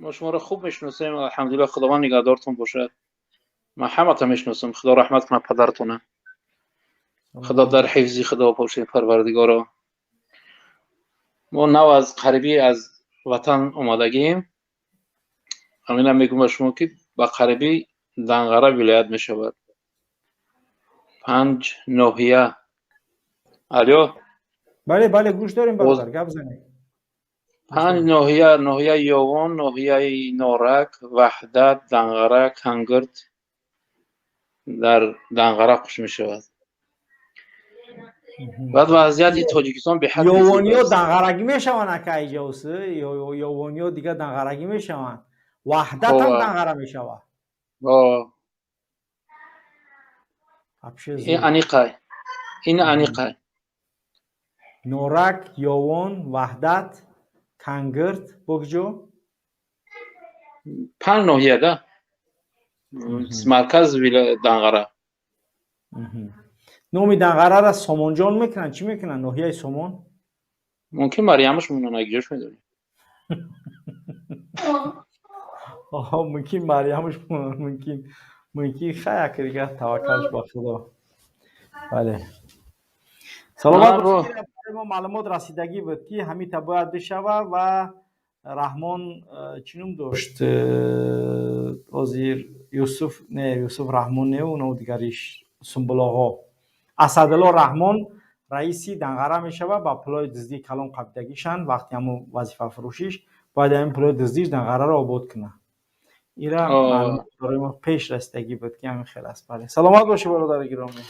Мо шуморо хуб мешиносем, алҳамдулиллоҳ, Худованд нигаҳдортон бошад. Ман ҳамата мешиносам, Худо раҳмат кунад падаратона. Худо дар ҳифзи Худо бошед, Парвардигоро. Мо нав аз қарибӣ аз ватан омадагием. Ҳаминам мегӯм ба шумо, ки ба қарибӣ Данғара вилоят мешавад. Панҷ ноҳия. Алё? Бале, бале, гӯш дорем, бародар, гап занед. Панҷ ноҳия: ноҳияи Ёвон, ноҳияи Норак, Ваҳдат, Данғара, Кангирт дар Данғара қуш мешавад. Баъд вазъияти Тоҷикистон беҳад Ёвониё данғарагӣ мешаванд, ака иҷоз, ёвониё дигар данғарагӣ мешаванд, Ваҳдат ҳам данғара мешавад. Ин аниқай, ин аниқай. Норак, Ёвон, Ваҳдат, Кангирт, бо куҷо? Панҷ ноҳия да, марказ Данғара. Номи Данғарара Сомонҷон мекунанд, чӣ мекунанд, ноҳияи Сомон? Мумкин Марьямаш монанд, ҷош медонӣ. Мумкин Марьямаш монанд, мумкин. Хай, ака, дигар таваккалш ба Худо. Бале, саломат. Мо маълумот расидагӣ буд, ки ҳамита бояд бишава ва Раҳмон чӣ ном дошт ҳозир, Юсуф, не, Юсуф Раҳмон не, уно дигариш, Сумбулоғо, Асадулло Раҳмон раиси Данғара мешавад. Ба пулои дуздии калон қабидагишанд вақти ҳамун вазифафурӯшиш, бояд ҳамин пулои дуздиш Данғараро обод кунад. Ира барои мо пеш расидагӣ буд, ки ҳамин хел аст. Бале, саломат бошӣ, бародари гиромӣ.